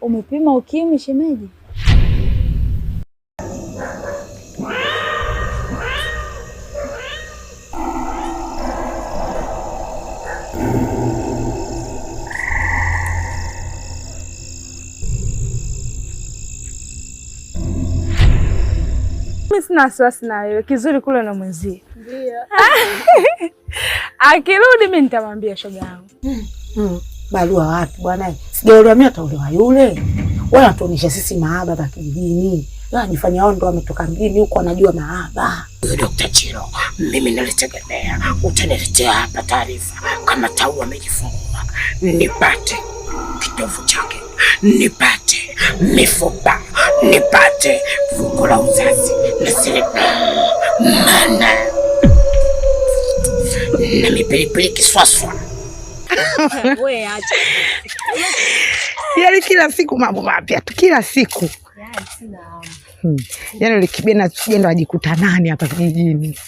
Umepima ukimwi shemeji? Mimi sina wasiwasi na wewe, kizuri kule na mwenzie. Ndio. Akirudi mimi nitamwambia shoga yangu. Barua wapi bwana? Sijaolewa mimi, ataolewa yule. Wala anatuonyesha sisi mahaba hapa kijijini. Anajifanya wao ndo wametoka mjini huko wanajua mahaba. Dr. Chiro, mimi nalitegemea utaniletea hapa taarifa kama Tau amejifungua, nipate kitovu chake, nipate mifupa, nipate fuko la uzazi na mana na mipilipili kiswaswa. Wewe acha. Yaani kila siku mambo mapya tu, kila siku. Yaani yule kibena sijui ndo ajikuta nani hapa kijijini.